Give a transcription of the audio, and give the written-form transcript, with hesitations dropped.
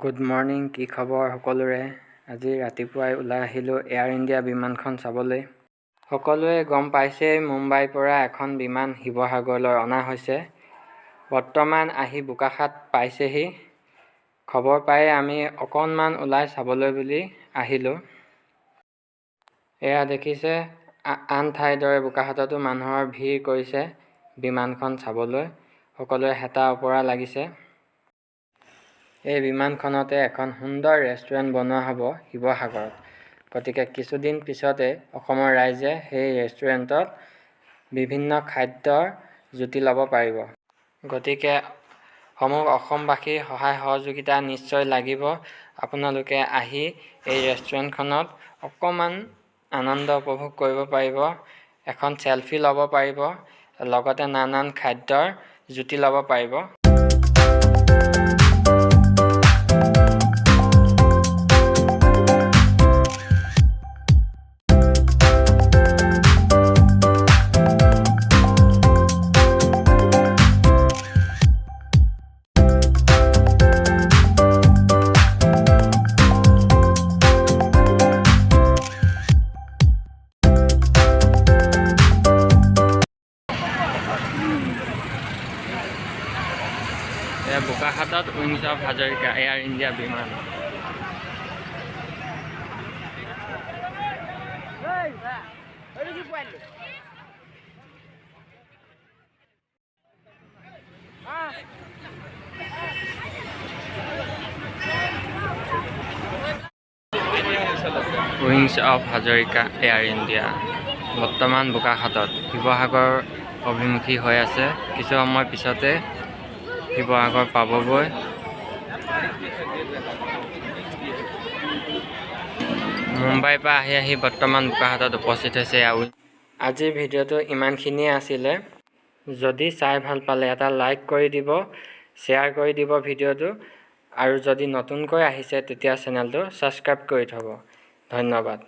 Good morning, কি খবৰ সকলোৰে? আজি ৰাতিপুৱাই ওলাই আহিলোঁ এয়াৰ ইণ্ডিয়া বিমানখন চাবলৈ। সকলোৱে গম পাইছেই, মুম্বাইৰ পৰা এখন বিমান শিৱসাগৰলৈ অনা হৈছে। বৰ্তমান আহি বোকাখাত পাইছেহি। খবৰ পায়ে আমি অকণমান ওলাই চাবলৈ বুলি আহিলোঁ। এয়া দেখিছে, আন ঠাইৰ দৰে বোকাখাততো মানুহৰ ভিৰ কৰিছে বিমানখন চাবলৈ। সকলোৱে হেতা ওপৰা লাগিছে। এই বিমানখনতে এখন সুন্দৰ ৰেষ্টুৰেণ্ট বনোৱা হ'ব শিৱসাগৰত। গতিকে কিছুদিন পিছতে অসমৰ ৰাইজে সেই ৰেষ্টুৰেণ্টত বিভিন্ন খাদ্যৰ জুতি ল'ব পাৰিব। গতিকে সমূহ অসমবাসীৰ সহায় সহযোগিতা নিশ্চয় লাগিব। আপোনালোকে আহি এই ৰেষ্টুৰেণ্টখনত অকণমান আনন্দ উপভোগ কৰিব পাৰিব, এখন চেলফি ল'ব পাৰিব, লগতে নানান খাদ্যৰ জুতি ল'ব পাৰিব। এয়া বোকাখাতত wings of Hazarika air India Biman. Wings of Hazarika air India বৰ্তমান বোকাখাতত শিৱসাগৰ অভিমুখী হৈ আছে। কিছু সময় পিছতে শিৱসাগৰ পাবগৈ। মুম্বাইৰ পৰা আহি আহি বৰ্তমান বোকাখাতত উপস্থিত হৈছে। আজিৰ ভিডিঅ'টো ইমানখিনিয়ে আছিলে। যদি চাই ভাল পালে এটা লাইক কৰি দিব, শ্বেয়াৰ কৰি দিব ভিডিঅ'টো, আৰু যদি নতুনকৈ আহিছে তেতিয়া চেনেলটো ছাবস্ক্ৰাইব কৰি থ'ব। ধন্যবাদ।